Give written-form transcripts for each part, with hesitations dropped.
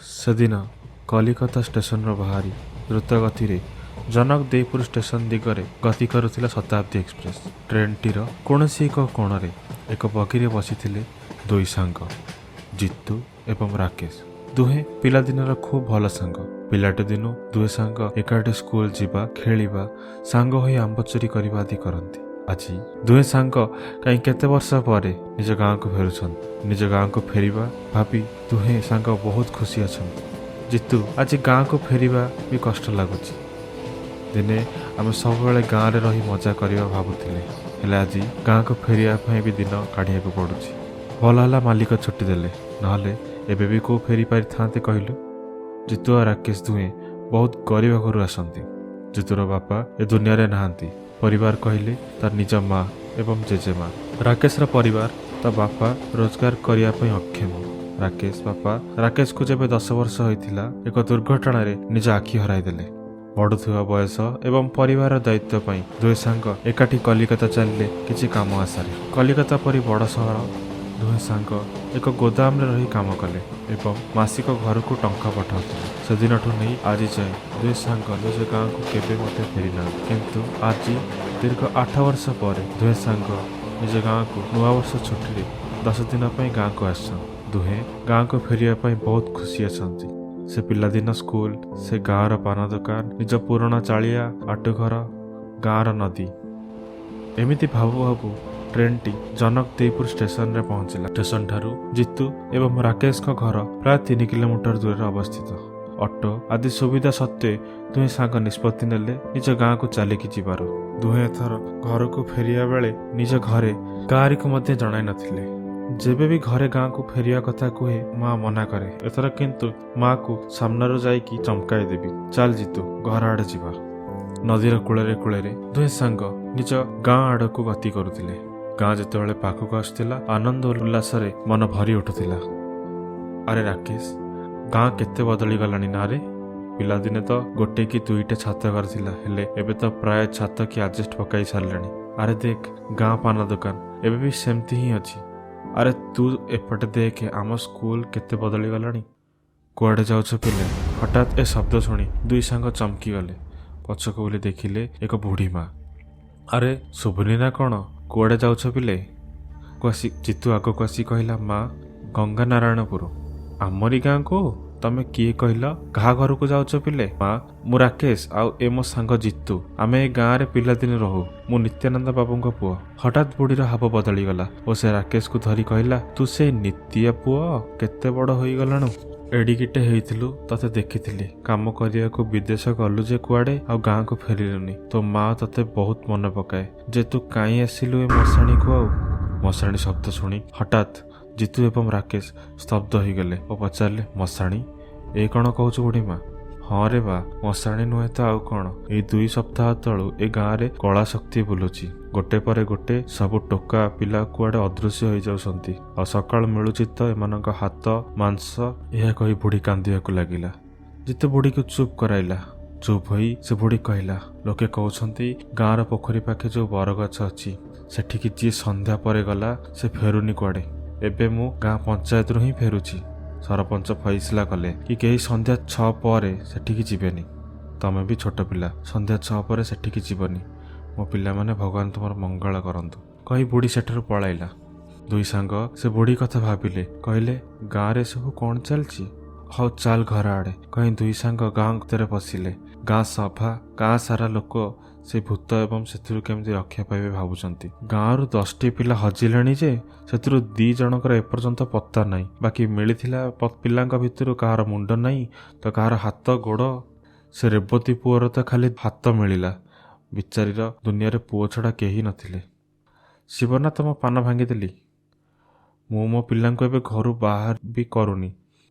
ସେଦିନ କଲିକତା ଷ୍ଟେସନରୁ ବାହାରି ଦ୍ରୁତ ଗତିରେ ଜନକଦେଇପୁର ଷ୍ଟେସନ ଦିଗରେ ଗତି କରୁଥିଲା ଶତାବ୍ଦୀ ଏକ୍ସପ୍ରେସ। ଟ୍ରେନଟିର କୌଣସି ଏକ କୋଣରେ ଏକ ବଗିରେ ବସିଥିଲେ ଦୁଇ ସାଙ୍ଗ, ଜିତୁ ଏବଂ ରାକେଶ। ଦୁହେଁ ପିଲାଦିନର ଖୁବ୍ ଭଲ ସାଙ୍ଗ। ପିଲାଟି ଦିନୁ ଦୁହେଁ ସାଙ୍ଗ ଏକାଠି ସ୍କୁଲ ଯିବା, ଖେଳିବା, ସାଙ୍ଗ ହୋଇ ଆମ୍ବ ଚୋରି କରିବା ଆଦି କରନ୍ତି। ଆଜି ଦୁହେଁ ସାଙ୍ଗ କାହିଁ କେତେ ବର୍ଷ ପରେ ନିଜ ଗାଁକୁ ଫେରୁଛନ୍ତି। ନିଜ ଗାଁକୁ ଫେରିବା ଭାବି ଦୁହେଁ ସାଙ୍ଗ ବହୁତ ଖୁସି ଅଛନ୍ତି। ଜିତୁ, ଆଜି ଗାଁକୁ ଫେରିବା ବି କଷ୍ଟ ଲାଗୁଛି। ଦିନେ ଆମେ ସବୁବେଳେ ଗାଁରେ ରହି ମଜା କରିବା ଭାବୁଥିଲେ, ହେଲେ ଆଜି ଗାଁକୁ ଫେରିବା ପାଇଁ ବି ଦିନ କାଢ଼ିବାକୁ ପଡ଼ୁଛି। ଭଲ ହେଲା ମାଲିକ ଛୁଟି ଦେଲେ, ନହେଲେ ଏବେ ବି କୋଉ ଫେରି ପାରିଥାନ୍ତେ କହିଲୁ? ଜିତୁ ଆଉ ରାକେଶ ଦୁହେଁ ବହୁତ ଗରିବ ଘରୁ ଆସନ୍ତି। ଜିତୁର ବାପା ଏ ଦୁନିଆରେ ନାହାନ୍ତି। ପରିବାର କହିଲେ ତାର ନିଜ ମା ଏବଂ ଜେଜେମା। ରାକେଶର ପରିବାର ତା ବାପା ରୋଜଗାର କରିବା ପାଇଁ ଅକ୍ଷମ। ରାକେଶ ବାପା ରାକେଶକୁ ଯେବେ 10 ବର୍ଷ ହୋଇଥିଲା, ଏକ ଦୁର୍ଘଟଣାରେ ନିଜ ଆଖି ହରାଇଦେଲେ। ବଢ଼ୁଥିବା ବୟସ ଏବଂ ପରିବାରର ଦାୟିତ୍ୱ ପାଇଁ ଦୁହେଁ ସାଙ୍ଗ ଏକାଠି କଲିକତା ଚାଲିଲେ କିଛି କାମ ଆଶାରେ। କଲିକତା ପରି ବଡ଼ ସହର, ଦୁହେଁ ସାଙ୍ଗ ଏକ ଗୋଦାମରେ ରହି କାମ କଲେ ଏବଂ ମାସିକ ଘରକୁ ଟଙ୍କା ପଠାଉଥିଲେ। ସେଦିନଠୁ ନେଇ ଆଜି ଯାଏଁ ଦୁହେଁ ସାଙ୍ଗ ନିଜ ଗାଁକୁ କେବେ ମଧ୍ୟ ଫେରିନାହାନ୍ତି। କିନ୍ତୁ ଆଜି ଦୀର୍ଘ 8 ବର୍ଷ ପରେ ଦୁହେଁ ସାଙ୍ଗ ନିଜ ଗାଁକୁ ନୂଆବର୍ଷ ଛୁଟିରେ 10 ଦିନ ପାଇଁ ଗାଁକୁ ଆସିଛନ୍ତି। ଦୁହେଁ ଗାଁକୁ ଫେରିବା ପାଇଁ ବହୁତ ଖୁସି ଅଛନ୍ତି। ସେ ପିଲାଦିନ ସ୍କୁଲ, ସେ ଗାଁର ପାନ ଦୋକାନ, ନିଜ ପୁରୁଣା ଚାଳିଆ ଆଟୁଘର, ଗାଁର ନଦୀ। ଏମିତି ଭାବୁ ଭାବୁ ଟ୍ରେନଟି ଜନକଦେଇପୁର ଷ୍ଟେସନରେ ପହଞ୍ଚିଲା। ଷ୍ଟେସନ ଠାରୁ ଜିତୁ ଏବଂ ରାକେଶଙ୍କ ଘର ପ୍ରାୟ 3 କିଲୋମିଟର ଦୂରରେ ଅବସ୍ଥିତ। ଅଟୋ ଆଦି ସୁବିଧା ସତ୍ତ୍ୱେ ଦୁହେଁ ସାଙ୍ଗ ନିଷ୍ପତ୍ତି ନେଲେ ନିଜ ଗାଁକୁ ଚାଲିକି ଯିବାର। ଦୁହେଁ ଏଥର ଘରକୁ ଫେରିବା ବେଳେ ନିଜ ଘରେ କାହାରିକୁ ମଧ୍ୟ ଜଣାଇ ନଥିଲେ। ଯେବେ ବି ଘରେ ଗାଁକୁ ଫେରିବା କଥା କୁହେ, ମା ମନା କରେ। ଏଥର କିନ୍ତୁ ମାକୁ ସାମ୍ନାରୁ ଯାଇକି ଚମକାଇ ଦେବି। ଚାଲ ଜିତୁ, ଘର ଆଡ଼େ ଯିବା। ନଦୀର କୂଳରେ କୂଳରେ ଦୁହେଁ ସାଙ୍ଗ ନିଜ ଗାଁ ଆଡ଼କୁ ଗତି କରୁଥିଲେ। ଗାଁ ଯେତେବେଳେ ପାଖକୁ ଆସୁଥିଲା, ଆନନ୍ଦ ଉଲ୍ଲାସରେ ମନ ଭରି ଉଠୁଥିଲା। ଆରେ ରାକେଶ, ଗାଁ କେତେ ବଦଳି ଗଲାଣି ନା ରେ? ପିଲାଦିନେ ତ ଗୋଟେ କି ଦୁଇଟା ଛାତ ଘର ଥିଲା, ହେଲେ ଏବେ ତ ପ୍ରାୟ ଛାତ କି ଆଜବେଷ୍ଟ ପକାଇ ସାରିଲେଣି। ଆରେ ଦେଖ, ଗାଁ ପାନ ଦୋକାନ ଏବେ ବି ସେମିତି ହିଁ ଅଛି। ଆରେ ତୁ ଏପଟେ ଦେଖେ, ଆମ ସ୍କୁଲ କେତେ ବଦଳି ଗଲାଣି। କୁଆଡ଼େ ଯାଉଛ ପିଲେ? ହଠାତ୍ ଏ ଶବ୍ଦ ଶୁଣି ଦୁଇ ସାଙ୍ଗ ଚମକି ଗଲେ। ପଛକୁ ବୁଲି ଦେଖିଲେ ଏକ ବୁଢ଼ୀ ମା। ଆରେ ଶୁଭୁନି ନା କ'ଣ? କୁଆଡ଼େ ଯାଉଛ ପିଲେ? ଆସି ଜିତୁ ଆଗକୁ ଆସି କହିଲା, ମା, ଗଙ୍ଗାନାରାୟଣପୁର। ଆମରି ଗାଁକୁ? ତମେ କିଏ କହିଲ? କାହା ଘରକୁ ଯାଉଛ ପିଲେ? ମା, ମୁଁ ରାକେଶ ଆଉ ଏ ମୋ ସାଙ୍ଗ ଜିତୁ। ଆମେ ଏ ଗାଁରେ ପିଲାଦିନେ ରହୁ। ମୁଁ ନିତ୍ୟାନନ୍ଦ ବାବୁଙ୍କ ପୁଅ। ହଠାତ୍ ବୁଢ଼ୀର ଭାବ ବଦଳିଗଲା ଓ ସେ ରାକେଶକୁ ଧରି କହିଲା, ତୁ ସେ ନିତିଆ ପୁଅ? କେତେ ବଡ଼ ହୋଇଗଲାଣୁ। ଏଡ଼ିକିଟେ ହେଇଥିଲୁ ତତେ ଦେଖିଥିଲି। କାମ କରିବାକୁ ବିଦେଶ ଗଲୁ ଯେ କୁଆଡ଼େ ଆଉ ଗାଁକୁ ଫେରିଲୁନି। ତୋ ମା ତତେ ବହୁତ ମନେ ପକାଏ ଯେ ତୁ କାହିଁ ଆସିଲୁ ଏ ମଶାଣିକୁ ଆଉ। ମଶାଣି ଶବ୍ଦ ଶୁଣି ହଠାତ୍ ଜିତୁ ଏବଂ ରାକେଶ ସ୍ତବ୍ଧ ହୋଇଗଲେ ଓ ପଚାରିଲେ, ମଶାଣି? ଏ କ'ଣ କହୁଛୁ ବୁଢ଼ୀ ମା? ହଁ ରେ ବା, ମଶାଣି ନୁହେଁ ତ ଆଉ କ'ଣ? ଏଇ 2 ସପ୍ତାହ ତଳୁ ଏ ଗାଁରେ କଳା ଶକ୍ତି ବୁଲୁଛି। ଗୋଟେ ପରେ ଗୋଟେ ସବୁ ଟୋକା ପିଲା କୁଆଡ଼େ ଅଦୃଶ୍ୟ ହେଇଯାଉଛନ୍ତି ଆଉ ସକାଳୁ ମିଳୁଛି ତ ଏମାନଙ୍କ ହାତ ମାଂସ। ଏହା କହି ବୁଢ଼ୀ କାନ୍ଦିବାକୁ ଲାଗିଲା। ଜିତୁ ବୁଢ଼ୀକୁ ଚୁପ୍ କରାଇଲା। ଚୁପ୍ ହୋଇ ସେ ବୁଢ଼ୀ କହିଲା, ଲୋକେ କହୁଛନ୍ତି ଗାଁର ପୋଖରୀ ପାଖେ ଯୋଉ ବରଗଛ ଅଛି, ସେଠିକି ଯିଏ ସନ୍ଧ୍ୟା ପରେ ଗଲା ସେ ଫେରୁନି କୁଆଡ଼େ। ଏବେ ମୁଁ ଗାଁ ପଞ୍ଚାୟତରୁ ହିଁ ଫେରୁଛି। ସରପଞ୍ଚ ଫଇସଲା କଲେ କି କେହି ସନ୍ଧ୍ୟା 6 ପରେ ସେଠିକି ଯିବେନି। ତମେ ବି ଛୋଟ ପିଲା, ସନ୍ଧ୍ୟା 6 ପରେ ସେଠିକି ଯିବନି। ମୋ ପିଲାମାନେ, ଭଗବାନ ତୁମର ମଙ୍ଗଳ କରନ୍ତୁ, କହି ବୁଢ଼ୀ ସେଠାରୁ ପଳାଇଲା। ଦୁଇ ସାଙ୍ଗ ସେ ବୁଢ଼ୀ କଥା ଭାବିଲେ। କହିଲେ, ଗାଁରେ ସବୁ କ'ଣ ଚାଲିଛି? ହଉ ଚାଲ ଘର ଆଡ଼େ, କହି ଦୁଇ ସାଙ୍ଗ ଗାଁ ଭିତରେ ପଶିଲେ। ଗାଁ ସଭା, ଗାଁ ସାରା ଲୋକ ସେ ଭୂତ ଏବଂ ସେଥିରୁ କେମିତି ରକ୍ଷା ପାଇବେ ଭାବୁଛନ୍ତି। ଗାଁରୁ 10ଟି ପିଲା ହଜିଲେଣି ଯେ ସେଥିରୁ 2 ଜଣଙ୍କର ଏପର୍ଯ୍ୟନ୍ତ ପତ୍ତା ନାହିଁ। ବାକି ମିଳିଥିଲା ପିଲାଙ୍କ ଭିତରୁ କାହାର ମୁଣ୍ଡ ନାହିଁ ତ କାହାର ହାତ ଗୋଡ଼। ସେ ରେବତୀ ପୁଅର ତ ଖାଲି ହାତ ମିଳିଲା। ବିଚାରୀର ଦୁନିଆରେ ପୁଅ ଛଡ଼ା କେହି ନଥିଲେ। ଶିବନା, ତମ ପାନ ଭାଙ୍ଗିଦେଲି। ମୁଁ ମୋ ପିଲାଙ୍କୁ ଏବେ ଘରୁ ବାହାର ବି କରୁନି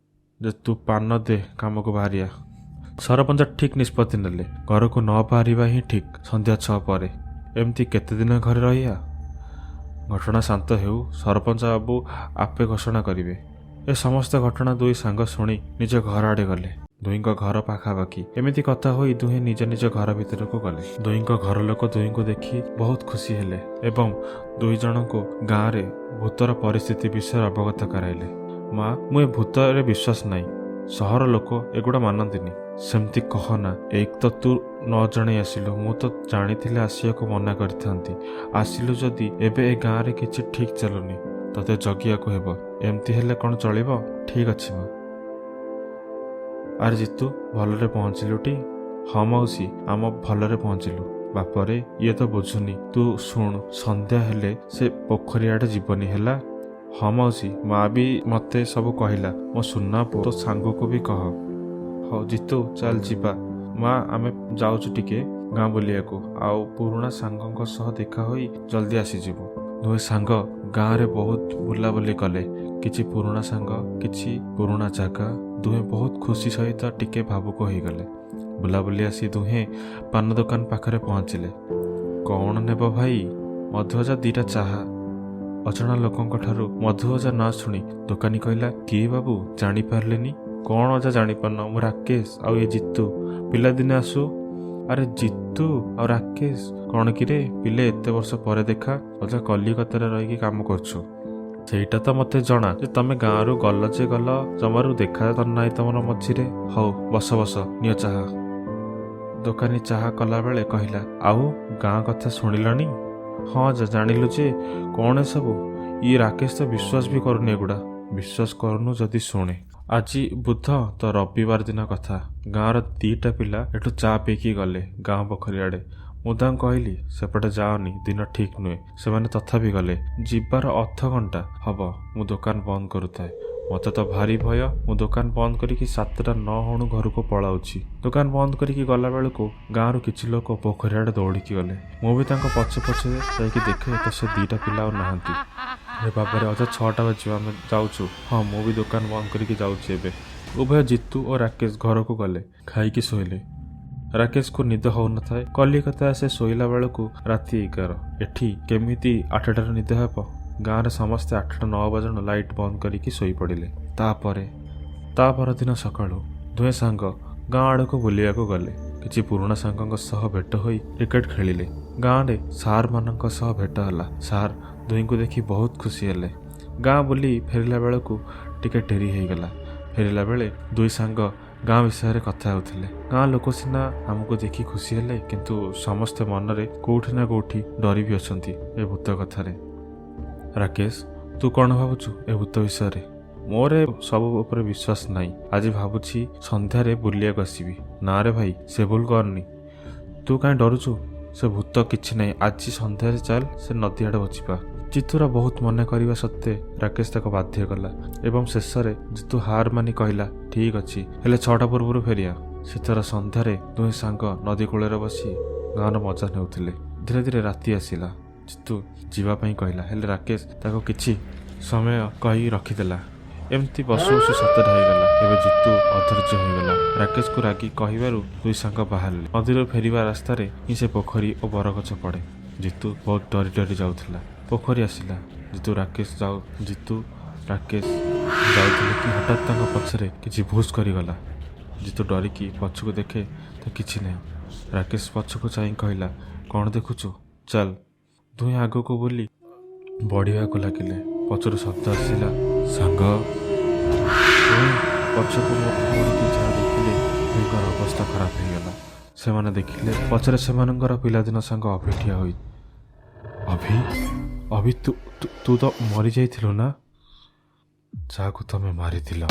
ଯେ ତୁ ପାନ ଦେ, କାମକୁ ବାହାରିଆ। ସରପଞ୍ଚ ଠିକ୍ ନିଷ୍ପତ୍ତି ନେଲେ। ଘରକୁ ନ ବାହାରିବା ହିଁ ଠିକ୍ ସନ୍ଧ୍ୟା 6 ପରେ। ଏମିତି କେତେ ଦିନ ଘରେ ରହିବା? ଘଟଣା ଶାନ୍ତ ହେଉ, ସରପଞ୍ଚ ବାବୁ ଆପେ ଘୋଷଣା କରିବେ। ଏ ସମସ୍ତ ଘଟଣା ଦୁଇ ସାଙ୍ଗ ଶୁଣି ନିଜ ଘର ଆଡ଼େ ଗଲେ। ଦୁହିଁଙ୍କ ଘର ପାଖାପାଖି। ଏମିତି କଥା ହୋଇ ଦୁହେଁ ନିଜ ନିଜ ଘର ଭିତରକୁ ଗଲେ। ଦୁହିଁଙ୍କ ଘର ଲୋକ ଦୁହିଁଙ୍କୁ ଦେଖି ବହୁତ ଖୁସି ହେଲେ ଏବଂ ଦୁଇ ଜଣଙ୍କୁ ଗାଁରେ ଭୂତର ପରିସ୍ଥିତି ବିଷୟରେ ଅବଗତ କରାଇଲେ। ମା, ମୁଁ ଏ ଭୂତରେ ବିଶ୍ୱାସ ନାହିଁ। ସହର ଲୋକ ଏଗୁଡ଼ା ମାନନ୍ତିନି। ସେମିତି କହନା, ଏକ ତ ତୁ ନ ଜଣେଇ ଆସିଲୁ। ମୁଁ ତ ଜାଣିଥିଲେ ଆସିବାକୁ ମନା କରିଥାନ୍ତି। ଆସିଲୁ ଯଦି, ଏବେ ଏ ଗାଁରେ କିଛି ଠିକ୍ ଚାଲୁନି, ତତେ ଜଗିବାକୁ ହେବ। ଏମିତି ହେଲେ କ'ଣ ଚଳିବ? ଠିକ୍ ଅଛି ମା। ଆରେ ଜିତୁ, ଭଲରେ ପହଞ୍ଚିଲୁଟି? ହଁ ମାଉସୀ, ଆମ ଭଲରେ ପହଞ୍ଚିଲୁ। ବାପରେ, ଇଏ ତ ବୁଝୁନି। ତୁ ଶୁଣ, ସନ୍ଧ୍ୟା ହେଲେ ସେ ପୋଖରୀ ଆଡ଼େ ଯିବନି, ହେଲା? ହଁ ମାଉସୀ, ମା ବି ମୋତେ ସବୁ କହିଲା। ମୋ ସୁନା ପୁଅ, ତୋ ସାଙ୍ଗକୁ ବି କହ। ହଉ ଜିତୁ, ଚାଲ ଯିବା। ମା, ଆମେ ଯାଉଛୁ ଟିକେ ଗାଁ ବୁଲିବାକୁ, ଆଉ ପୁରୁଣା ସାଙ୍ଗଙ୍କ ସହ ଦେଖା ହୋଇ ଜଲ୍ଦି ଆସିଯିବୁ। ଦୁହେଁ ସାଙ୍ଗ ଗାଁରେ ବହୁତ ବୁଲାବୁଲି କଲେ। କିଛି ପୁରୁଣା ସାଙ୍ଗ, କିଛି ପୁରୁଣା ଜାଗା। ଦୁହେଁ ବହୁତ ଖୁସି ସହିତ ଟିକେ ଭାବୁକ ହୋଇଗଲେ। ବୁଲାବୁଲି ଆସି ଦୁହେଁ ପାନ ଦୋକାନ ପାଖରେ ପହଞ୍ଚିଲେ। କ'ଣ ନେବ ଭାଇ? ମଧୁଅଜା, ଦିଟା ଚାହା। ଅଜଣା ଲୋକଙ୍କ ଠାରୁ ମଧୁଅଜା ନାଁ ଶୁଣି ଦୋକାନୀ କହିଲା, କିଏ ବାବୁ, ଜାଣିପାରିଲିନି। କ'ଣ ଅଜା ଜାଣିପାରୁନ? ମୁଁ ରାକେଶ, ଆଉ ଏ ଜିତୁ। ପିଲାଦିନେ ଆସୁ। ଆରେ ଜିତୁ ଆଉ ରାକେଶ, କ'ଣ କିରେ ପିଲେ, ଏତେ ବର୍ଷ ପରେ ଦେଖା। ଅଜା, କଲିକତାରେ ରହିକି କାମ କରୁଛୁ, ସେଇଟା ତ ମତେ ଜଣା ଯେ ତମେ ଗାଁରୁ ଗଲ ଯେ ଗଲ, ଜମାରୁ ଦେଖା ତ ନାହିଁ ତମର ମଝିରେ। ହଉ ବସ ବସ, ନିଅ ଚାହା। ଦୋକାନୀ ଚାହା କଲାବେଳେ କହିଲା, ଆଉ ଗାଁ କଥା ଶୁଣିଲଣି? ହଁ ଅଜା, ଜାଣିଲୁ ଯେ କ'ଣ ଏସବୁ? ଇଏ ରାକେଶ ତ ବିଶ୍ୱାସ ବି କରୁନି ଏଗୁଡ଼ା। ବିଶ୍ୱାସ କରୁନୁ ଯଦି ଶୁଣେ। ଆଜି ବୁଧ ତ ରବିବାର ଦିନ କଥା। ଗାଁର ଦିଟା ପିଲା ଏଠୁ ଚା ପିଇକି ଗଲେ ଗାଁ ପୋଖରୀ ଆଡ଼େ। ମୁଁ ତାଙ୍କୁ କହିଲି ସେପଟେ ଯାଅନି, ଦିନ ଠିକ୍ ନୁହେଁ। ସେମାନେ ତଥାପି ଗଲେ। ଯିବାର ଅଧଘଣ୍ଟା ହବ ମୁଁ ଦୋକାନ ବନ୍ଦ କରୁଥାଏ। ମୋତେ ତ ଭାରି ଭୟ। ମୁଁ ଦୋକାନ ବନ୍ଦ କରିକି 7ଟା ନ ହଉଣୁ ଘରକୁ ପଳାଉଛି। ଦୋକାନ ବନ୍ଦ କରିକି ଗଲାବେଳକୁ ଗାଁରୁ କିଛି ଲୋକ ପୋଖରୀ ଆଡ଼େ ଦୌଡ଼ିକି ଗଲେ। ମୁଁ ବି ତାଙ୍କ ପଛେ ପଛେ ଯାଇକି ଦେଖେ ତ ସେ ଦିଟା ପିଲା ଆଉ ନାହାନ୍ତି। ଆରେ ବାବାରେ ଅଜା, 6ଟା ବାଜିବ, ଆମେ ଯାଉଛୁ। ହଁ, ମୁଁ ବି ଦୋକାନ ବନ୍ଦ କରିକି ଯାଉଛି ଏବେ। ଉଭୟ ଜିତୁ ଓ ରାକେଶ ଘରକୁ ଗଲେ, ଖାଇକି ଶୋଇଲେ। ରାକେଶକୁ ନିଦ ହଉନଥାଏ। କଲିକତା ଆସେ ଶୋଇଲା ବେଳକୁ ରାତି 11। ଏଠି କେମିତି 8ଟାରୁ ନିଦ ହେବ? ଗାଁରେ ସମସ୍ତେ 8ଟା ନ ବାଜୁଣୁ ଲାଇଟ୍ ବନ୍ଦ କରିକି ଶୋଇପଡ଼ିଲେ। ତାପରେ ତା ପରଦିନ ସକାଳୁ ଦୁହେଁ ସାଙ୍ଗ ଗାଁ ଆଡ଼କୁ ବୁଲିବାକୁ ଗଲେ। କିଛି ପୁରୁଣା ସାଙ୍ଗଙ୍କ ସହ ଭେଟ ହୋଇ କ୍ରିକେଟ ଖେଳିଲେ। ଗାଁରେ ସାର୍ମାନଙ୍କ ସହ ଭେଟ ହେଲା। ସାର୍ ଦୁହିଁଙ୍କୁ ଦେଖି ବହୁତ ଖୁସି ହେଲେ। ଗାଁ ବୁଲି ଫେରିଲା ବେଳକୁ ଟିକେ ଡେରି ହେଇଗଲା। ଫେରିଲା ବେଳେ ଦୁଇ ସାଙ୍ଗ ଗାଁ ବିଷୟରେ କଥା ହେଉଥିଲେ। ଗାଁ ଲୋକ ସିନା ଆମକୁ ଦେଖି ଖୁସି ହେଲେ, କିନ୍ତୁ ସମସ୍ତେ ମନରେ କୋଉଠି ନା କୋଉଠି ଡରି ବି ଅଛନ୍ତି ଏ ଭୂତ କଥାରେ। ରାକେଶ, ତୁ କ'ଣ ଭାବୁଛୁ ଏ ଭୂତ ବିଷୟରେ? ମୋର ଏ ସବୁ ଉପରେ ବିଶ୍ୱାସ ନାହିଁ। ଆଜି ଭାବୁଛି ସନ୍ଧ୍ୟାରେ ବୁଲିବାକୁ ଆସିବି। ନା ରେ ଭାଇ, ସେ ଭୁଲ କରନି। ତୁ କାହିଁ ଡରୁଛୁ? ସେ ଭୂତ କିଛି ନାହିଁ। ଆଜି ସନ୍ଧ୍ୟାରେ ଚାଲ, ସେ ନଦୀ ଆଡ଼େ ବସିବା। ଜିତୁର ବହୁତ ମନା କରିବା ସତ୍ତ୍ୱେ ରାକେଶ ତାକୁ ବାଧ୍ୟ କଲା ଏବଂ ଶେଷରେ ଜିତୁ ହାର ମାନି କହିଲା, ଠିକ୍ ଅଛି, ହେଲେ 6ଟା ପୂର୍ବରୁ ଫେରିବା। ଶୀତର ସନ୍ଧ୍ୟାରେ ଦୁହେଁ ସାଙ୍ଗ ନଦୀ କୂଳରେ ବସି ଗାଁର ମଜା ନେଉଥିଲେ। ଧୀରେ ଧୀରେ ରାତି ଆସିଲା। ଜିତୁ ଯିବା ପାଇଁ କହିଲା, ହେଲେ ରାକେଶ ତାକୁ କିଛି ସମୟ କହି ରଖିଦେଲା। ଏମିତି ବସୁ ବସୁ 7ଟା ହେଇଗଲା। ଏବେ ଜିତୁ ଅଧୈର୍ଯ୍ୟ ହୋଇଗଲା। ରାକେଶକୁ ରାଗି କହିବାରୁ ଦୁଇ ସାଙ୍ଗ ବାହାରିଲେ। ନଦୀରୁ ଫେରିବା ରାସ୍ତାରେ ହିଁ ସେ ପୋଖରୀ ଓ ବରଗଛ ପଡ଼େ। ଜିତୁ ବହୁତ ଡରି ଡରି ଯାଉଥିଲା। ପୋଖରୀ ଆସିଲା। ଜିତୁ ରାକେଶ ଯାଉଥିଲେ କି ହଠାତ୍ ତାଙ୍କ ପଛରେ କିଛି ଭୁସ୍ କରିଗଲା। ଜିତୁ ଡରିକି ପଛକୁ ଦେଖେ ତ କିଛି ନାହିଁ। ରାକେଶ ପଛକୁ ଚାହିଁ କହିଲା, କ'ଣ ଦେଖୁଛୁ, ଚାଲ। ଦୁହେଁ ଆଗକୁ ବୁଲି ବଢ଼ିବାକୁ ଲାଗିଲେ। ପଛରୁ ଶବ୍ଦ ଆସିଲା, ସାଙ୍ଗ। ଦୁହେଁ ପଛକୁ ମୋଡ଼ିକି ଯାହା ଦେଖିଲେ ଦୁହିଁଙ୍କର ଅବସ୍ଥା ଖରାପ ହେଇଗଲା। ସେମାନେ ଦେଖିଲେ ପଛରେ ସେମାନଙ୍କର ପିଲାଦିନ ସାଙ୍ଗ ଅଭି ଠିଆ ହୋଇ। ଅଭି, ଅଭି, ତୁ ତୁ- ତୁ ତ ମରିଯାଇଥିଲୁ ନା? ଯାହାକୁ ତମେ ମାରିଥିଲ।